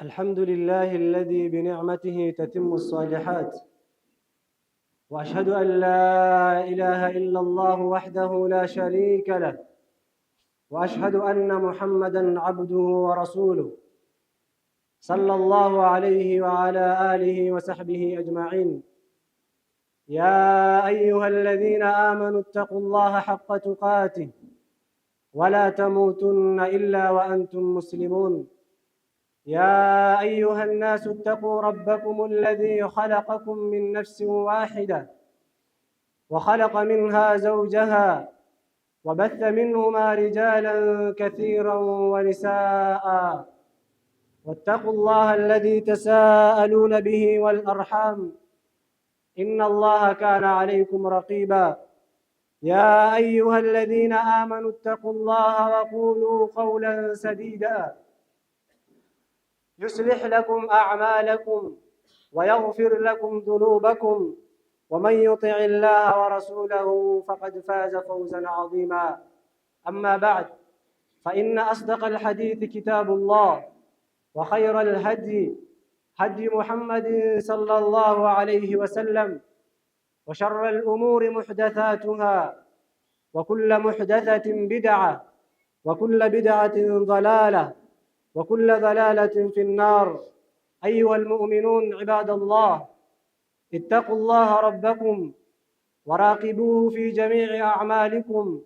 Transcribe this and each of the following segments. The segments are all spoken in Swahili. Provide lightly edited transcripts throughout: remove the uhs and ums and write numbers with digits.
الحمد لله الذي بنعمته تتم الصالحات، واشهد ان لا اله الا الله وحده لا شريك له، واشهد ان محمدا عبده ورسوله صلى الله عليه وعلى اله وصحبه اجمعين. يا ايها الذين امنوا اتقوا الله حق تقاته ولا تموتن الا وانتم مسلمون. يا ايها الناس اتقوا ربكم الذي خلقكم من نفس واحده وخلق منها زوجها وبث منهما رجالا كثيرا ونساء، واتقوا الله الذي تساءلون به والارحام ان الله كان عليكم رقيبا. يا ايها الذين امنوا اتقوا الله وقولوا قولا سديدا يصلح لكم اعمالكم ويغفر لكم ذنوبكم، ومن يطع الله ورسوله فقد فاز فوزا عظيما. اما بعد، فان اصدق الحديث كتاب الله، وخير الهدي هدي محمد صلى الله عليه وسلم، وشر الامور محدثاتها، وكل محدثه بدعه، وكل بدعه ضلاله، وكل ضلاله في النار. ايها المؤمنون، عباد الله، اتقوا الله ربكم وراقبوه في جميع اعمالكم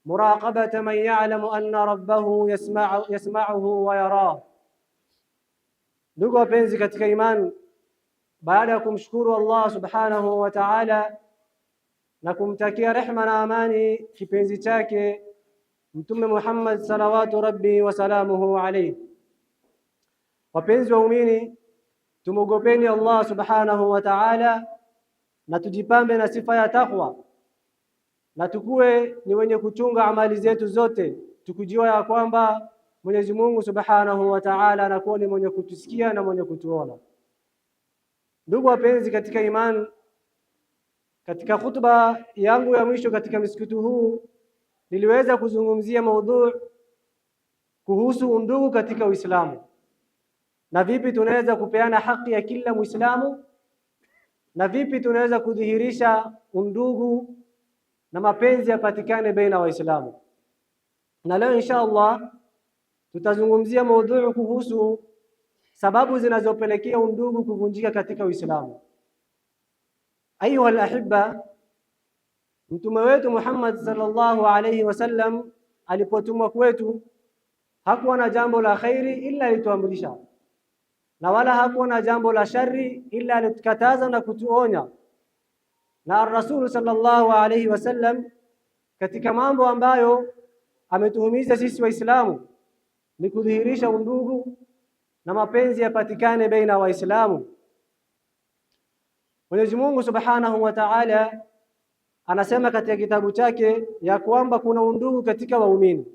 مراقبه من يعلم ان ربه يسمعه ويراه. Ndugu wapenzi katika imani, baada ya kumshukuru Allah subhanahu wa ta'ala na kumtakia rehma na amani kipenzi chake Mtume Muhammad salawatu rabbi wa salamuhu alayhi, wapenzi waumini, tumwogopeni Allah subhanahu wa ta'ala na tujipambe na sifa ya takwa na tukuwe ni wenye kuchunga amali zetu zote, tukijua ya kwamba Mwenyezi Mungu subhanahu wa ta'ala anakuwa ni mwenye kutusikia na mwenye kutuona. Ndugu wapenzi katika imani, katika khutba yangu ya mwisho katika msikiti huu niliweza kuzungumzia maudhu kuhusu undugu katika Uislamu na vipi tunaweza kupeana haki ya kila Muislamu na vipi tunaweza kudhihirisha undugu na mapenzi yapatikane baina Waislamu. Na leo insha Allah tutazungumzia maudhui kuhusu sababu zinazopelekea undugu kuvunjika katika Uislamu. Ayuha alahibba, Mtume wetu Muhammad sallallahu alayhi wasallam alipotumwa kwetu hakuwa na jambo la khairi ila alituamrisha, na wala hakuwa na jambo la shari ila alitukataza na kutuonya. Na ar-Rasul sallallahu alayhi wasallam katika mambo ambayo ametuhimiza sisi Waislamu ni kudhihirisha undugu na mapenzi yapatikane baina Waislamu. Mwenyezi Mungu Subhanahu wa Ta'ala anasema katika kitabu chake ya kwamba kuna undugu katika waumini,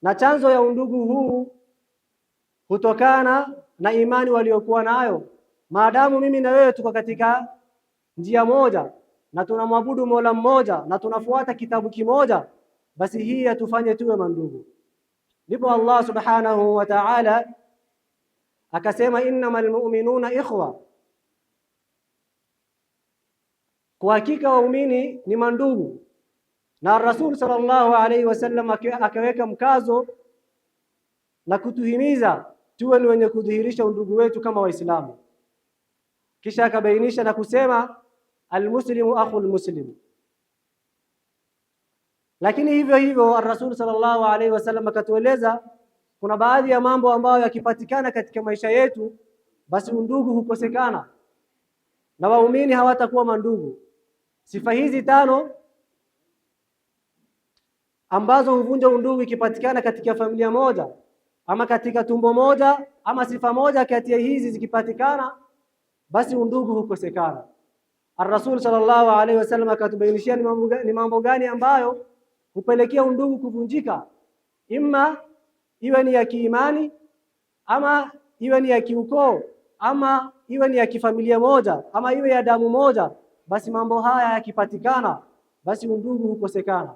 na chanzo ya undugu huu hutokana na imani waliokuwa nayo. Maadamu mimi na wewe tuko katika njia moja na tunamwabudu Mola mmoja na tunafuata kitabu kimoja, basi hii yatufanye tuwe mandugu. Ndipo Allah Subhanahu wa Ta'ala akasema, innamal mu'minuna ikhwa, kwa hakika waumini ni mandugu. Na Rasul sallallahu alaihi wasallam akaweka mkazo na kutuhimiza tuwe ni wenye kudhihirisha undugu wetu kama Waislamu. Kisha akabainisha na kusema almuslimu akhul muslim. Lakini hivyo hivyo Rasul sallallahu alaihi wasallam akatueleza kuna baadhi ya mambo ambayo yakipatikana katika maisha yetu, basi undugu hukosekana na waumini hawatakuwa mandugu. Sifa hizi tano ambazo huvunja undugu ikipatikana katika familia moja ama katika tumbo moja ama sifa moja kati ya hizi zikipatikana, basi undugu hukosekana. Ar-Rasul sallallahu alaihi wasallam akatubainishia ni mambo gani ambayo hupelekea undugu kuvunjika, imma iwe ni ya kiimani ama iwe ni ya kiukoo ama iwe ni ya kifamilia moja ama iwe ya damu moja. Basi mambo haya yakipatikana, basi undugu hukosekana.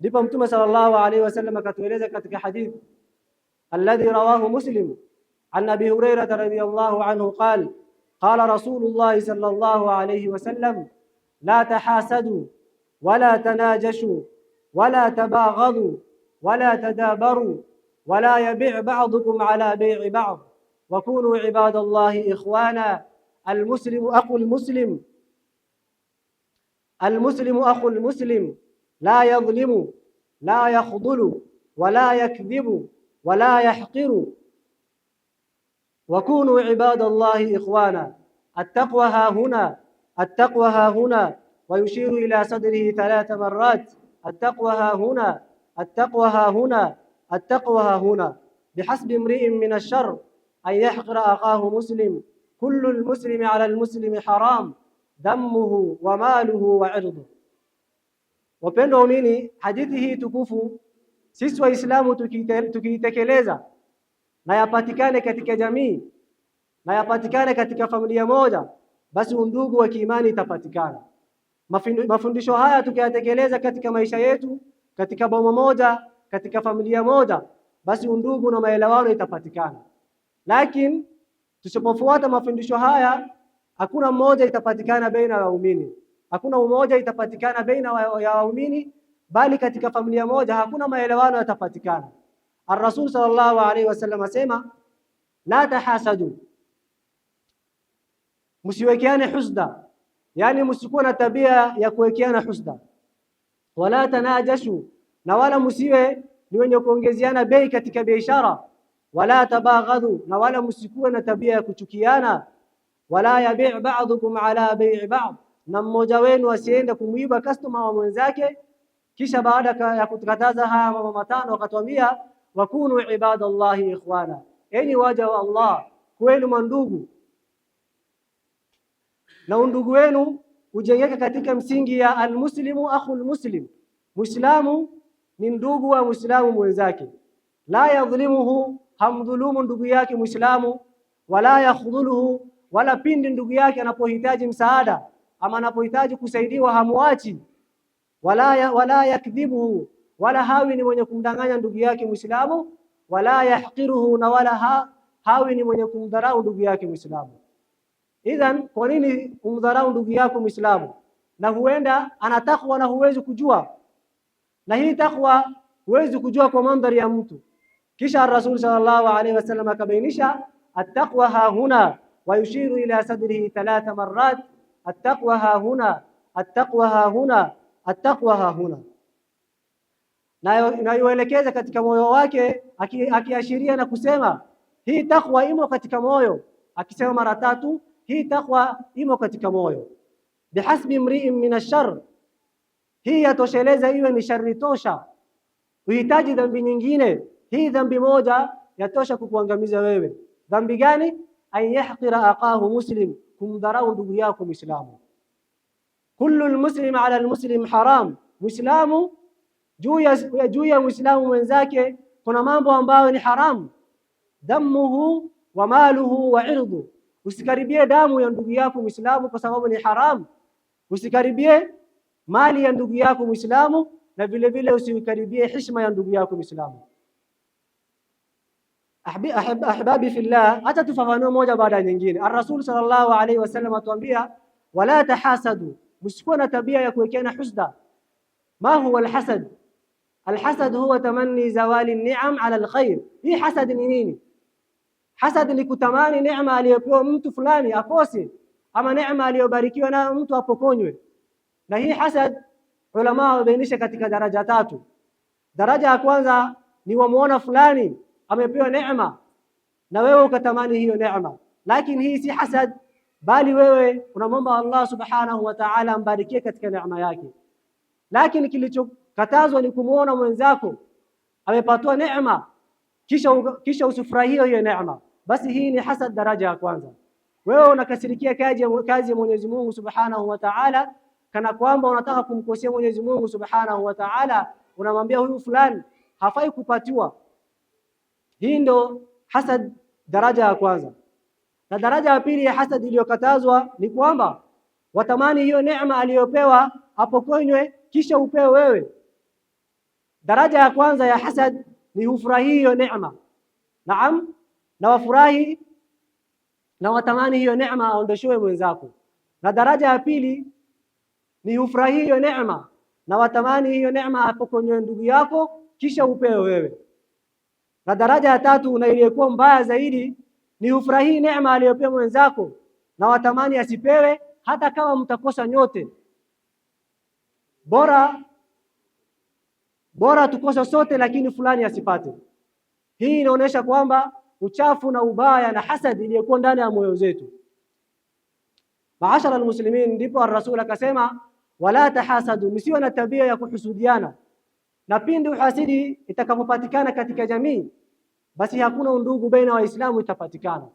Ndipo Mtume sallallahu alaihi wasallam akatueleza katika hadithi. الذي رواه مسلم عن أبي هريرة رضي الله عنه قال: قال رسول الله صلى الله عليه وسلم: لا تحاسدوا ولا تناجشوا ولا تباغضوا ولا تدابروا ولا يبيع بعضكم على بيع بعض وكونوا عباد الله إخوانا. المسلم أخو المسلم، المسلم أخو المسلم، لا يظلم، لا يخذل، ولا يكذب، ولا يحقر. وكونوا عباد الله إخوانا. التقوى ها هنا، التقوى ها هنا، ويشير إلى صدره 3 مرات: التقوى ها هنا، التقوى ها هنا، التقوى ها هنا. بحسب امرئ من الشر أن يحقر أخاه مسلم. كل المسلم على المسلم حرام، دمه وماله وعرضه. Wapendwa waumini, hadithi hii tukufu sisi Waislamu tukiitekeleza na yapatikane katika jamii na yapatikane katika familia moja, basi undugu wa kiimani itapatikana. Mafundisho haya tukiyatekeleza katika maisha yetu, katika boma moja, katika familia moja, basi undugu na maelewano itapatikana. Lakini tusipofuata mafundisho haya, hakuna mmoja itapatikana baina ya waumini, hakuna umoja itapatikana baina ya waumini, bali katika familia moja hakuna maelewano yatapatikana. Ar-Rasul sallallahu alaihi wasallam asema: la tahasadu, msiwekeane husda, yani msikuwe na tabia ya kuwekeana husda. Wala tanajashu, na wala msiwe ni wenye kuongezeana bei katika biashara. Wala tabaghadhu, na wala msikuwe na tabia ya kuchukiana. Wala yabi' ba'dukum ala bai'i ba'd, na mmoja wenu asiende kumuiba customer wa mwenzake. Kisha baada ya kutukataza haya mambo matano akatwambia, wakunu ibadallahi ikhwana, enyi waja wa Allah, kuweni mandugu, na undugu wenu ujengeke katika msingi ya almuslimu akhul muslim, muislamu ni ndugu wa muislamu mwenzake. La yadhlimuhu, hamdhulumu ndugu yake muislamu. Wala yakhdhuluhu, wala pindi ndugu yake anapohitaji msaada ama anapohitaji kusaidiwa hamuachi. Wala yakdhibuhu, wala hawi ni mwenye kumdanganya ndugu yake muislamu. Wala yahqiruhu, na wala hawi ni mwenye kumdharau ndugu yake muislamu. Idhan, kwa nini umdharau ndugu yako muislamu? Na huenda ana takwa na huwezi kujua, na hii takwa huwezi kujua kwa mandhari ya mtu. Kisha Rasul sallallahu alaihi wasallam akabainisha attaqwa ha huna, wa yushiru ila sadrihi 3 marrat: attaqwa ha huna, attaqwa ha huna, attaqwa ha huna, na yuelekeza katika moyo wake, akiashiria na kusema hii takwa imo katika moyo, akisema mara 3 hii takwa imo katika moyo. Bihasbi mri'in min ash-sharr, hii yatosheleza iwe ni shari tosha, uhitaji dhambi nyingine. Hii dhambi moja yatosha kukuangamiza wewe. Dhambi gani? An yahqira aqahu muslim, kumdharau ndugu yako muislamu. Kullu almuslim ala almuslim haram, muislamu juu ya muislamu mwenzake kuna mambo ambayo ni haramu. Damuhu wa maluhu wa irdu, usikaribie damu ya ndugu yako muislamu kwa sababu ni haramu. Usikaribie mali ya ndugu yako muislamu, na vile vile usikaribie heshima ya ndugu yako muislamu. Ahbabi fillah, hata tufafanue moja baada ya nyingine. Ar-Rasul sallallahu alaihi wasallam atuambia wala tahasadu, msikuwe na tabia ya kuwekeana husda. Ma huwa alhasad? Alhasad huwa tamanni zawali ni'am ala alkhair. Hii hasad ni nini? Hasad ni kutamani neema aliyopewa mtu fulani akose, ama neema aliyobarikiwa nayo mtu apokonywe. Na hii hasad ulama wamebainisha katika daraja 3. Daraja ya kwanza ni wamuona fulani amepewa neema na wewe ukatamani hiyo neema, lakini hii si hasad, bali wewe unamwomba Allah subhanahu wa ta'ala ambarikie katika neema yake. Lakini kilichokatazwa ni kumuona mwenzako amepatwa neema kisha usifurahie hiyo neema, basi hii ni hasad daraja ya kwanza. Wewe unakasirikia kazi ya Mwenyezi Mungu subhanahu wa ta'ala, kana kwamba unataka kumkosea Mwenyezi Mungu subhanahu wa ta'ala, unamwambia huyu fulani hafai kupatiwa. Hii ndo hasad daraja ya kwanza. Na daraja ya pili ya hasad iliyokatazwa ni kwamba watamani hiyo neema aliyopewa apokonywe kisha upewe wewe. Daraja ya kwanza ya hasad ni hufurahii hiyo neema, Naam, na wafurahi na watamani hiyo neema aondoshewe mwenzako. Na daraja ya pili ni ufurahi hiyo neema na watamani hiyo neema apokonywe ndugu yako, kisha upewe wewe. Na daraja ya tatu na iliyokuwa mbaya zaidi ni ufurahi neema aliyopewa mwenzako na watamani asipewe, hata kama mtakosa nyote. Bora bora tukose sote, lakini fulani asipate. Hii inaonyesha kwamba uchafu na ubaya na hasad iliyokuwa ndani ya moyo zetu. Maashara almuslimin, ndipo ar-Rasul akasema wala tahasadu, msiwe na tabia ya kuhusudiana. Na pindi uhasidi itakapopatikana katika jamii, basi hakuna undugu baina Waislamu itapatikana,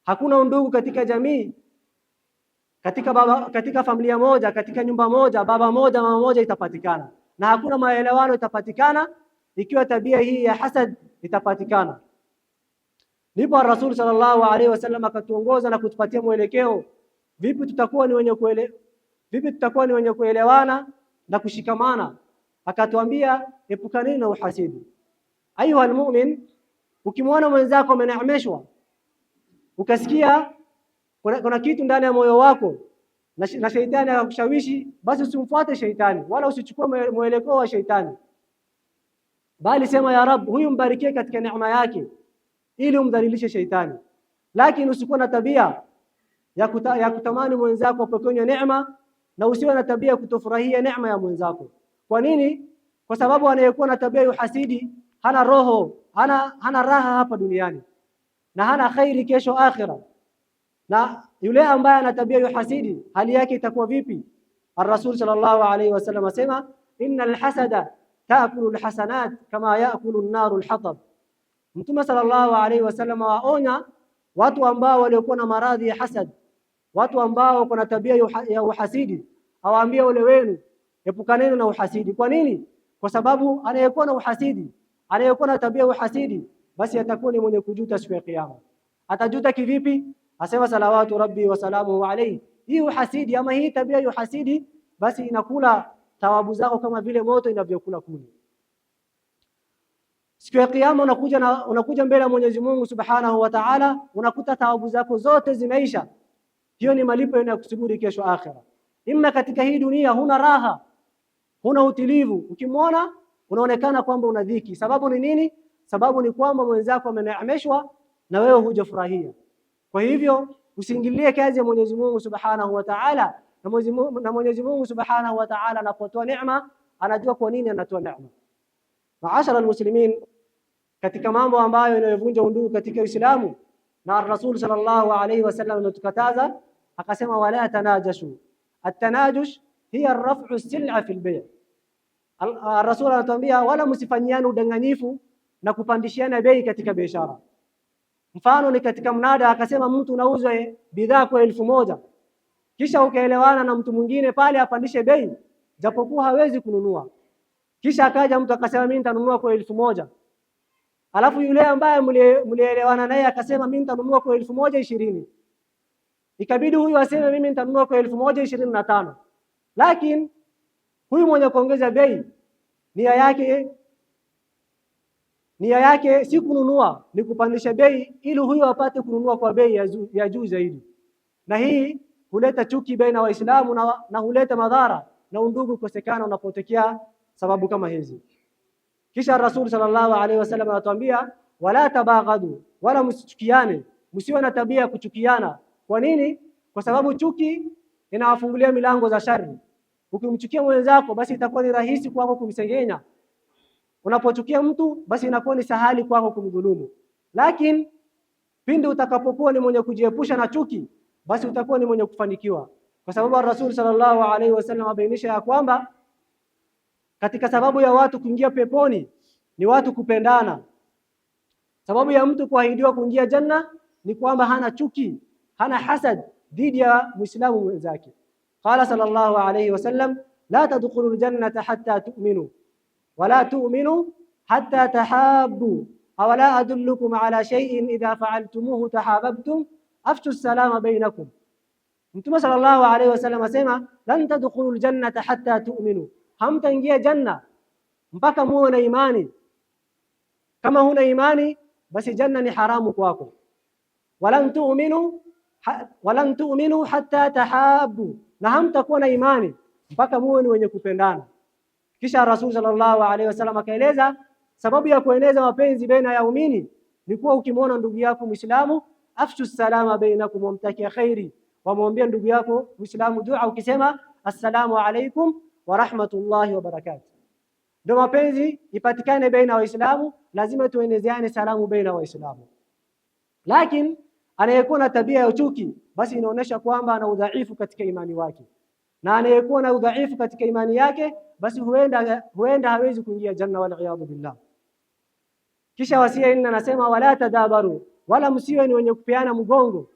hakuna undugu katika jamii, katika baba, katika familia moja, katika nyumba moja, baba moja, mama moja itapatikana, na hakuna maelewano itapatikana ikiwa tabia hii ya hasad itapatikana. Ndipo Rasul sallallahu alaihi wasallam akatuongoza na kutupatia mwelekeo vipi tutakuwa ni wenye vipi tutakuwa ni wenye kuelewana na kushikamana. Akatuambia epukaneni na uhasidi. Ayuha almu'min, ukimwona mwenzako ameneemeshwa ukasikia kuna kitu ndani ya moyo wako na sheitani akakushawishi, basi usimfuate sheitani wala usichukue mwelekeo wa sheitani, bali sema ya Rab, huyu mbarikie katika neema yake, ili umdhalilishe sheitani. Lakini usikuwa na tabia ya kutamani mwenzako apokonywe neema, na usiwe na tabia ya kutofurahia neema ya mwenzako. Kwa nini? Kwa sababu anayekuwa na tabia ya uhasidi hana roho, hana raha hapa duniani na hana khairi kesho akhira. Na yule ambaye ana tabia ya uhasidi hali yake itakuwa vipi? Ar-Rasul sallallahu alayhi wasallam asema innal hasada taakulu alhasanat kama yaakulu an-naru alhatab. Mtume sallallahu alayhi wasallam waonya watu ambao waliokuwa na maradhi ya hasad, watu ambao wako na tabia ya uhasidi, awaambie ole wenu, epukaneni na uhasidi. Kwa nini? Kwa sababu anayekuwa na uhasidi, anayekuwa na tabia ya uhasidi, basi atakuwa ni mwenye kujuta siku ya Kiyama. Atajuta kivipi? Asema salawatu rabbi wa salamuhu alayhi, hii uhasidi ama hii tabia ya uhasidi, basi inakula thawabu zako kama vile moto inavyokula kuni. Siku ya Kiyama unakuja mbele ya Mwenyezi Mungu Subhanahu wa Ta'ala, unakuta thawabu zako zote zimeisha. Hiyo ni malipo yanayokusubiri kesho akhira. Imma katika hii dunia huna raha, huna utulivu, ukimwona unaonekana kwamba una dhiki. Sababu ni nini? Sababu ni kwamba mwenzako ameneemeshwa na wewe hujafurahia. Kwa hivyo usiingilie kazi ya Mwenyezi Mungu Subhanahu wa Ta'ala, na Mwenyezi Mungu Subhanahu wa Ta'ala anapotoa neema anajua kwa nini anatoa neema. Maashara almuslimin, katika mambo ambayo inayovunja undugu katika Uislamu na Rasul sallallahu alayhi wasallam ametukataza akasema, wala tanajashu. Atanajush hiya raf'u sil'a fi al-bay'. Rasul anatuambia wala msifanyiane udanganyifu na kupandishiana bei katika biashara. Mfano ni katika mnada, akasema mtu unauza bidhaa kwa 1000 kisha ukaelewana na mtu mwingine pale apandishe bei japokuwa hawezi kununua, kisha akaja mtu akasema mimi nitanunua kwa 1000, alafu yule ambaye mlielewana naye akasema mimi nitanunua kwa 1020, ikabidi huyu aseme mimi nitanunua kwa 1025. Lakini huyu mwenye kuongeza bei nia yake si kununua, ni kupandisha bei ili huyu apate kununua kwa bei ya juu zaidi, na hii huleta chuki baina Waislamu na huleta madhara na undugu kukosekana unapotokea sababu kama hizi. Kisha Rasul sallallahu alaihi wasallam anatuambia wala tabaghadu, wala msichukiane, msiwe na tabia ya kuchukiana. Kwa nini? Kwa sababu chuki inawafungulia milango za shari. Ukimchukia mwenzako, basi itakuwa ni rahisi kwako kumsengenya. Unapochukia mtu, basi inakuwa ni sahali kwako kumdhulumu. Lakini pindi utakapokuwa ni mwenye kujiepusha na chuki, basi utakuwa ni mwenye kufanikiwa, kwa sababu Rasul sallallahu alaihi wasallam abainisha ya kwamba katika sababu ya watu kuingia peponi ni watu kupendana. Sababu ya mtu kuahidiwa kuingia janna ni kwamba hana chuki, hana hasad dhidi ya Muislamu mwenzake. Qala sallallahu alayhi wasallam, la tadkhulu aljannata hatta tu'minu wala tu'minu hatta tahabbu awala adullukum ala shay'in idha fa'altumuhu tahabbtum afshu salama bainakum. Mtume sallallahu alayhi wasallam asema lan tadkhulu aljannata hatta tu'minu, hamtaingia janna mpaka muwe na imani. Kama huna imani basi janna ni haramu kwako. Walan tu'minu walan tu'minu hatta tahabu, na hamtakuwa na imani mpaka muwe ni wenye kupendana. Kisha Rasul sallallahu alaihi wasallam akaeleza sababu ya kueneza mapenzi baina ya umini ni kuwa ukimwona ndugu yako Muislamu, afshu salama bainakum, wamtakia khairi, wamwambia ndugu yako Muislamu dua ukisema assalamu alaikum wa rahmatullahi wa barakatuh. Ndio mapenzi ipatikane baina ya Waislamu, lazima tuenezeane salamu baina ya Waislamu. Lakini anayekuwa na tabia ya uchuki, basi inaonyesha kwamba ana udhaifu katika imani wake, na anayekuwa na udhaifu katika imani yake, basi huenda hawezi kuingia janna, wal iyadu billah. Kisha wasia nne anasema wala tadabaru, wala msiwe ni wenye kupeana mgongo.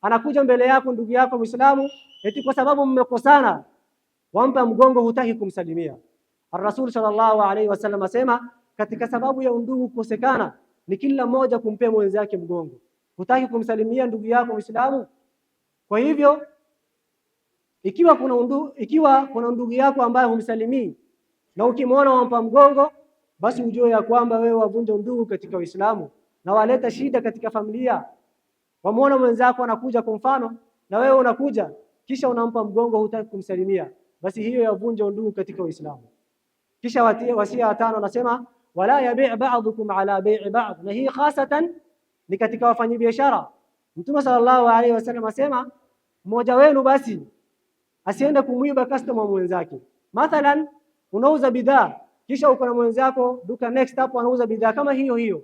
Anakuja mbele yako ndugu yako Muislamu, eti kwa sababu mmekosana wampa mgongo, hutaki kumsalimia. Ar-Rasul sallallahu alaihi wasallam asema katika sababu ya undugu kukosekana ni kila mmoja kumpea mwenzake mgongo, hutaki kumsalimia ndugu yako Muislamu. Kwa hivyo ikiwa kuna ndugu yako ambaye humsalimii na ukimwona wampa mgongo, basi ujue ya kwamba wewe wavunja undugu katika Uislamu na waleta shida katika familia. Wamuona mwenzako anakuja kwa mfano, na wewe unakuja kisha unampa mgongo, hutaki kumsalimia, basi hiyo yavunja undugu katika Uislamu. Kisha wasia watano anasema wala yabi' ba'dukum ala bai'i ba'd, na hii hasatan ni katika wafanyabiashara. Mtume sallallahu alaihi wasallam asema mmoja wenu basi asiende kumwiba customer mwenzake. Mathalan, unauza bidhaa kisha uko na mwenzako duka next hapo anauza bidhaa kama hiyo hiyo,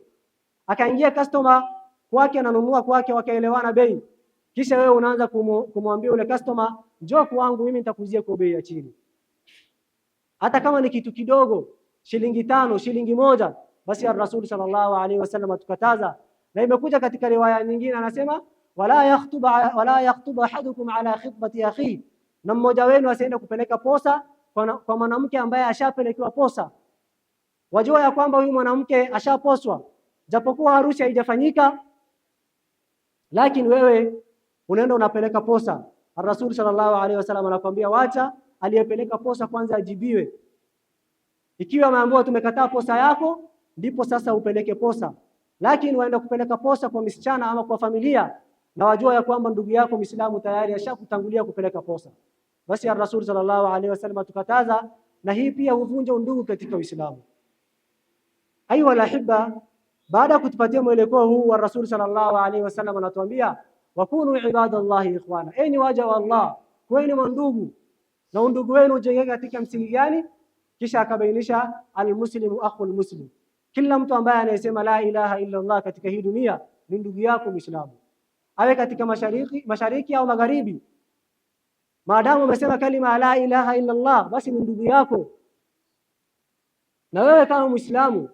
akaingia customer kwake ananunua kwake, wakaelewana bei, kisha wewe unaanza kumwambia ule customer, njoo kwangu mimi nitakuzia kwa bei ya chini, hata kama ni kitu kidogo, shilingi 5, shilingi 1. Basi ar-Rasul sallallahu alaihi wasallam atukataza, na imekuja katika riwaya nyingine anasema wala yakhtuba ahadukum ala khitbati akhi, na mmoja wenu asiende kupeleka posa kwa mwanamke ambaye ashapelekewa posa. Wajua ya kwamba huyu mwanamke ashaposwa, japokuwa harusi haijafanyika, lakini wewe unaenda unapeleka posa. Ar-Rasul sallallahu alaihi wasallam anakuambia wacha aliyepeleka posa kwanza ajibiwe. Ikiwa ameambiwa tumekataa posa yako, ndipo sasa upeleke posa. Lakini waenda kupeleka posa kwa msichana ama kwa familia, na wajua ya kwamba ndugu yako Muislamu tayari ashakutangulia kupeleka posa, basi Ar-Rasul sallallahu alaihi wasallam tukataza, na hii pia huvunja undugu katika Uislamu. Ayuha alahibba, baada ya kutupatia mwelekeo huu wa Rasul sallallahu alaihi wasallam anatuambia wakunu ibadallahi ikhwana, enyi waja wa Allah, kuweni mandugu, na undugu wenu ujengeke katika msingi gani? Kisha akabainisha almuslimu akhul muslim, kila mtu ambaye anayesema la ilaha illa Allah katika hii dunia ni ndugu yako Muislamu, awe katika mashariki au magharibi, maadamu umesema kalima la ilaha illa Allah, basi ni ndugu yako. Na wewe kama Muislamu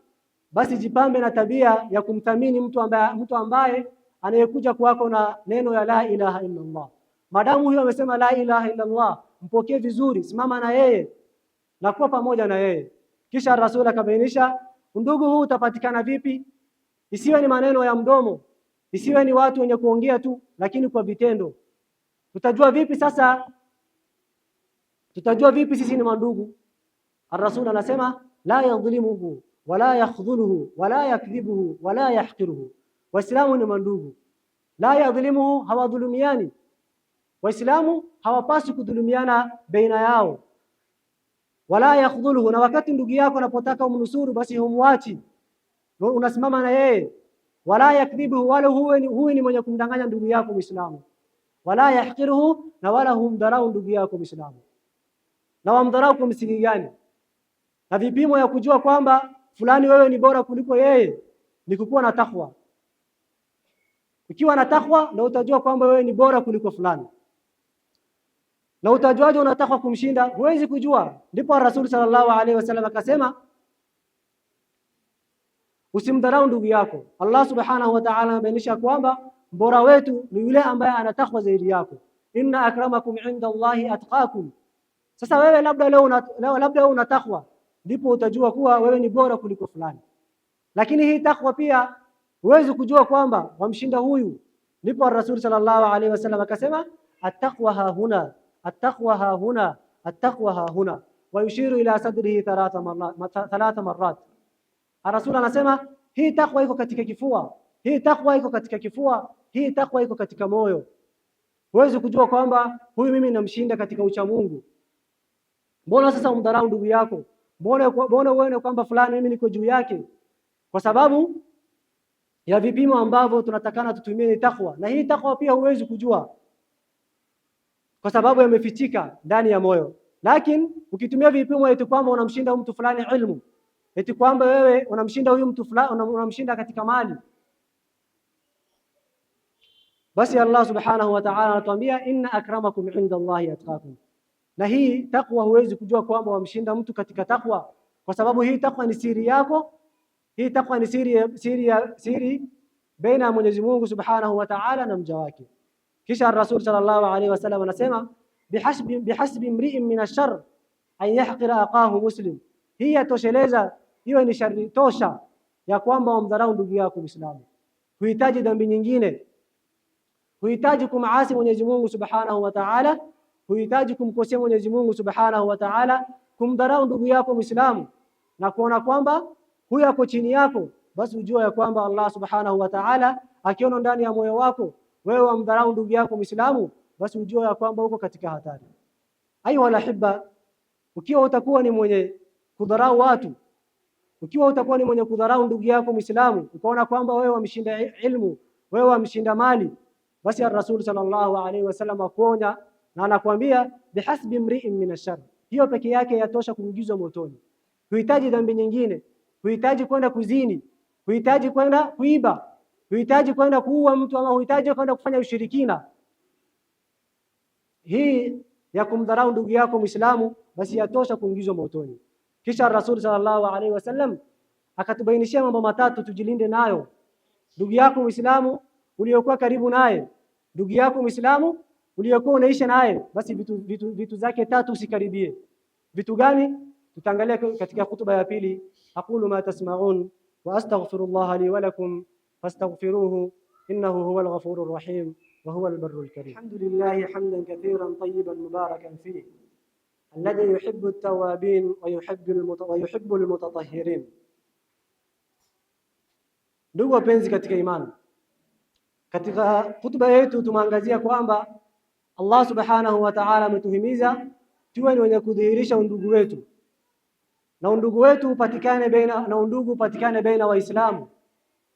basi jipambe na tabia ya kumthamini mtu ambaye anayekuja kwako na neno ya la ilaha illa Allah. Maadamu huyo amesema la ilaha illa Allah, mpokee vizuri, simama na yeye na kuwa pamoja na yeye. Kisha Rasul akabainisha ndugu huu utapatikana vipi? Isiwe ni maneno ya mdomo, isiwe ni watu wenye kuongea tu, lakini kwa vitendo. Tutajua vipi sasa? Tutajua vipi sisi ni mandugu? Ar-Rasul anasema la yadhlimuhu wala yakhdhuluhu wala yakdhibuhu wala yahqiruhu. Waislamu ni mandugu. La yadhlimuhu, hawadhulumiani. Waislamu hawapaswi kudhulumiana baina yao. Wala yakhdhuluhu, na wakati ndugu yako anapotaka umnusuru basi humwachi, unasimama na yeye. Wala yakdhibuhu, wala huwe ni mwenye kumdanganya ndugu yako Muislamu. Wala yahqiruhu, na wala humdharau ndugu yako Muislamu. Na wamdharau kwa msingi gani? Na vipimo ya kujua kwamba fulani wewe ni bora kuliko yeye ni kukuwa na takwa. Ukiwa na takwa ndio utajua kwamba wewe ni bora kuliko fulani. Na utajuaje una takwa kumshinda? Huwezi kujua. Ndipo Rasul sallallahu alaihi wasallam akasema usimdharau ndugu yako. Allah subhanahu wa ta'ala amebainisha kwamba mbora wetu ni yule ambaye ana takwa zaidi yako. Inna akramakum inda Allahi atqakum. Sasa wewe labda leo labda una takwa, ndipo utajua kuwa wewe ni bora kuliko fulani. Lakini hii takwa pia huwezi kujua kwamba wamshinda huyu. Ndipo Rasul sallallahu alaihi wasallam akasema attaqwa hahuna, attaqwa hahuna, attaqwa hahuna, wa yushiru ila sadrihi thalatha marrat. Rasul anasema Hii takwa iko katika kifua, hii takwa iko katika kifua, hii takwa iko katika moyo. Huwezi kujua kwamba huyu mimi namshinda katika ucha Mungu. Mbona sasa umdharau ndugu yako? Mbona uone kwamba fulani mimi niko juu yake? Kwa sababu ya vipimo ambavyo tunatakana tutumie ni takwa, na hii takwa pia huwezi kujua kwa sababu yamefichika ndani ya moyo. Lakini ukitumia vipimo eti kwamba unamshinda mtu fulani ilmu, eti kwamba wewe unamshinda huyu mtu fulani, unamshinda katika mali, basi Allah subhanahu wa ta'ala anatuambia inna akramakum inda Allahi atqakum. Na hii takwa huwezi kujua kwamba wamshinda mtu katika takwa, kwa sababu hii takwa ni siri yako. Hii takwa ni siri baina ya Mwenyezi Mungu subhanahu wa ta'ala na mja wake. Kisha Rasul sallallahu alaihi wasallam anasema bihasbi mri'in min ash-sharr an yahqira aqahu muslim. Hii yatosheleza, hiyo ni shari tosha ya kwamba wamdharau ndugu yako Muislamu. Huhitaji dhambi nyingine, huhitaji kumaasi Mwenyezi Mungu subhanahu wa ta'ala, huhitaji kumkosea Mwenyezi Mungu subhanahu wa ta'ala, kumdharau ndugu yako Muislamu na kuona kwamba huyu ako chini yako, basi ujue ya kwamba Allah subhanahu wa ta'ala akiona ndani ya moyo wako wewe wamdharau ndugu yako Muislamu, basi ujue ya kwamba uko katika hatari. Ayuha alahibba, ukiwa utakuwa ni mwenye kudharau watu, ukiwa utakuwa ni mwenye kudharau ndugu yako Muislamu, ukaona kwamba wewe wamshinda ilmu, wewe wamshinda mali, basi ar-Rasul sallallahu alaihi wasallam akuonya na anakuambia bihasbi mri'in min ash-sharr, hiyo peke yake yatosha kuingizwa motoni. Huhitaji dhambi nyingine, huhitaji kwenda kuzini, huhitaji kwenda kuiba, huhitaji kwenda kuua mtu, ama huhitaji kwenda kufanya ushirikina. Hii ya kumdharau ndugu yako Muislamu basi yatosha kuingizwa motoni. Kisha Rasul sallallahu alaihi wasallam akatubainishia mambo matatu tujilinde nayo. Ndugu yako Muislamu uliyokuwa karibu naye, ndugu yako Muislamu uliyokuwa unaishi naye, basi vitu zake tatu usikaribie. Vitu gani? Tutaangalia katika hutuba ya pili. Aqulu ma tasma'un wa astaghfirullah li wa lakum fastaghfiruhu innahu huwal ghafurur rahim wa huwal barrul karim. Alhamdulillahi hamdan kathiran tayyiban mubarakan fihi alladhi yuhibbu at-tawwabin wa yuhibbu al-mutatahhirin. Ndugu wapenzi katika imani, katika hutuba yetu tumeangazia kwamba Allah subhanahu wa ta'ala ametuhimiza tuwe ni wenye kudhihirisha undugu wetu, na undugu wetu upatikane baina, na undugu upatikane baina Waislamu.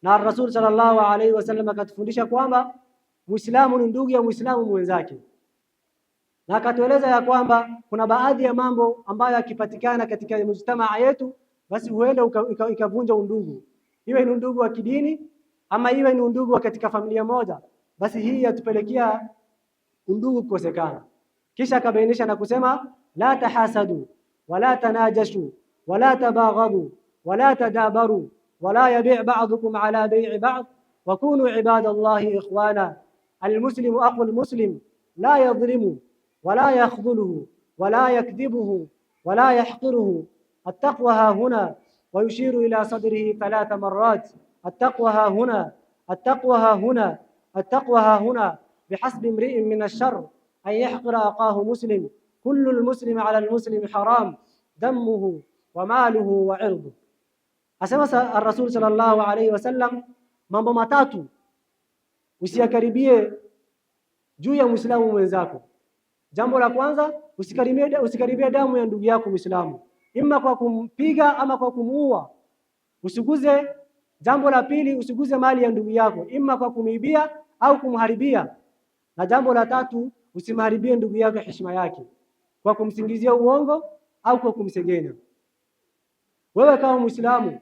Na Rasul sallallahu alaihi wasallam akatufundisha kwamba Muislamu ni ndugu ya Muislamu mwenzake, na akatueleza ya kwamba kuna baadhi ya mambo ambayo yakipatikana katika mujtamaa yetu basi huenda ikavunja undugu, iwe ni undugu wa kidini ama iwe ni undugu wa katika familia moja, basi hii yatupelekea undugu kukosekana. Kisha akabainisha na kusema la tahasadu wala tanajashu wala tabaghadu wala tadabaru wala yabi' ba'dukum ala bay'i ba'd wa kunu ibadallahi ikhwana almuslimu akhu almuslim la yadhlimu wala yakhdhuluhu wala yakdhibuhu wala yahqiruhu التقوى ها هنا ويشير إلى صدره 3 مرات التقوى ها هنا التقوى ها هنا التقوى ها هنا بحسب امرئ من الشر أن يحقر أخاه مسلم كل المسلم على المسلم حرام دمه وماله وعرضه. Asema Rasul sallallahu alaihi wasallam, mambo matatu usiyakaribie juu ya Muislamu mwenzako. Jambo la kwanza, usikaribie damu ya ndugu yako Muislamu, imma kwa kumpiga ama kwa kumuua. Usiguze. Jambo la pili, usiguze mali ya ndugu yako, imma kwa kumibia au kumharibia. Na jambo la tatu, usimharibie ndugu yako heshima yake kwa kumsingizia uongo au kwa kumsengenya. Wewe kama Muislamu,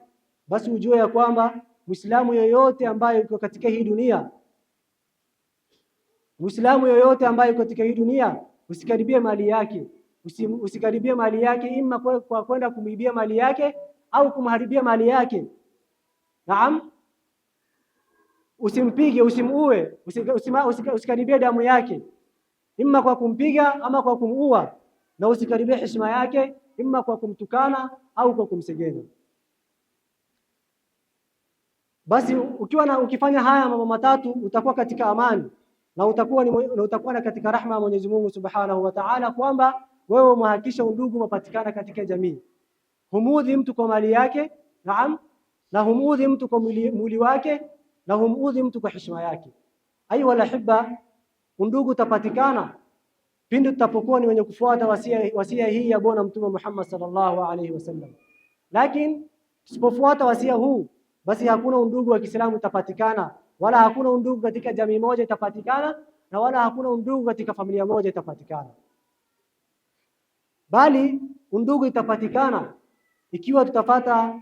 basi ujue ya kwamba Muislamu yoyote ambaye yuko katika hii dunia, Muislamu yoyote ambaye yuko katika hii dunia, usikaribie mali yake, usikaribie mali yake, imma kwa kwenda kumibia mali yake au kumharibia mali yake. Naam, usimpige, usimuue, usikaribie damu yake, imma kwa kumpiga ama kwa kumuua, na usikaribie heshima yake, imma kwa kumtukana au kwa kumsengenya. Basi ukiwa na ukifanya haya mambo matatu utakuwa katika amani na utakuwa na utakuwa na katika rahma ya Mwenyezi Mungu Subhanahu wa Ta'ala, kwamba wewe umehakikisha undugu umepatikana katika jamii. Humudhi mtu kwa mali yake, naam, na humuudhi mtu kwa mwili wake na humuudhi mtu kwa heshima yake. Ayuha alahibba, undugu utapatikana pindi tutapokuwa ni wenye kufuata wasia hii ya Bwana Mtume Muhammad sallallahu alaihi wasallam. Lakini tusipofuata wasia huu, basi hakuna undugu wa Kiislamu utapatikana, wala hakuna undugu katika jamii moja itapatikana, na wala hakuna undugu katika familia moja itapatikana, bali undugu itapatikana ikiwa tutafata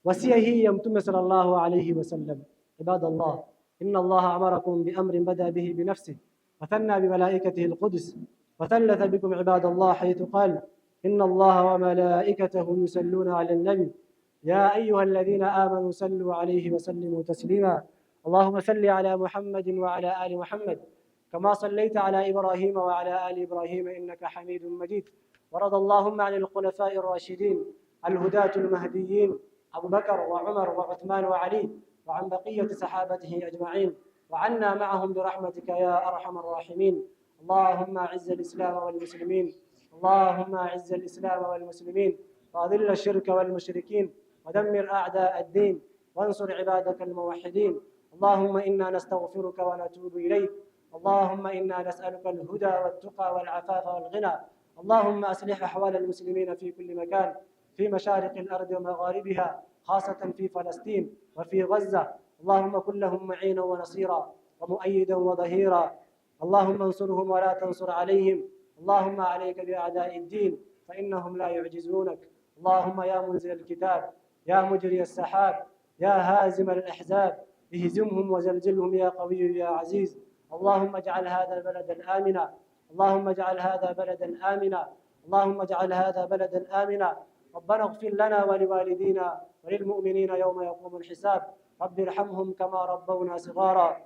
wasia hii ya Mtume sallallahu alayhi wasallam. Ibadallah, inna Allaha amarakum biamrin bada bihi binafsihi wa thanna bimalaikatihi alqudus wa thalatha bikum ibadallah haythu qala inna Allaha wa malaikatahu yusalluna ala an-nabi ya ayyuha alladhina amanu sallu alayhi wa sallimu taslima. Allahumma salli ala Muhammadin wa ala ali Muhammad kama sallaita ala Ibrahim wa ala ali Ibrahim innaka Hamidum Majid. ورضى اللهم عن الخلفاء الراشدين الهداة المهديين أبو بكر وعمر وعثمان وعلي وعن بقية صحابته أجمعين وعنا معهم برحمتك يا أرحم الراحمين. اللهم أعز الإسلام والمسلمين، اللهم أعز الإسلام والمسلمين، وأذل الشرك والمشركين، ودمر أعداء الدين، وانصر عبادك الموحدين. اللهم إنا نستغفرك ونتوب إليك. اللهم إنا نسألك الهدى والتقى والعفاف والغنى. اللهم أصلح أحوال المسلمين في كل مكان، في مشارق الأرض ومغاربها، خاصة في فلسطين وفي غزة. اللهم كن لهم معينا ونصيرا ومؤيدا وظهيرا. اللهم انصرهم ولا تنصر عليهم. اللهم عليك بأعداء الدين فإنهم لا يعجزونك. اللهم يا منزل الكتاب، يا مجري السحاب، يا هازم الأحزاب، اهزمهم وزلزلهم يا قوي يا عزيز. اللهم اجعل هذا البلد آمنا، اللهم اجعل هذا بلدا آمنا، اللهم اجعل هذا بلدا آمنا. ربنا اغفر لنا ولوالدينا وللمؤمنين يوم يقوم الحساب. رب ارحمهم كما ربونا صغارا.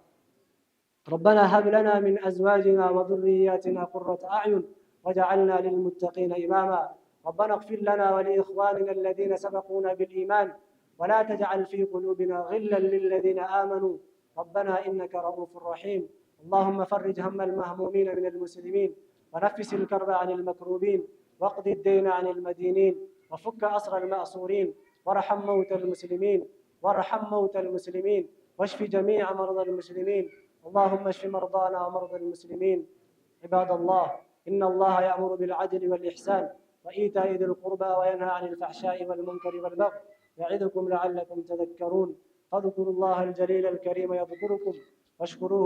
ربنا هب لنا من أزواجنا وذرياتنا قرة أعين واجعلنا للمتقين إماما. ربنا اغفر لنا ولإخواننا الذين سبقونا بالإيمان ولا تجعل في قلوبنا غلا للذين آمنوا ربنا إنك رؤوف رحيم. اللهم فرج هم المهمومين من المسلمين، ونفس الكرب عن المكروبين، واقض الدين عن المدينين، وفك أسر المأسورين، وارحم موتى المسلمين، وارحم موتى المسلمين، واشف جميع مرضى المسلمين. اللهم اشف مرضانا ومرضى المسلمين. عباد الله، إن الله يأمر بالعدل والإحسان وإيتاء ذي القربى وينهى عن الفحشاء والمنكر والبغي يعظكم لعلكم تذكرون. فاذكروا الله الجليل الكريم يذكركم واشكروه.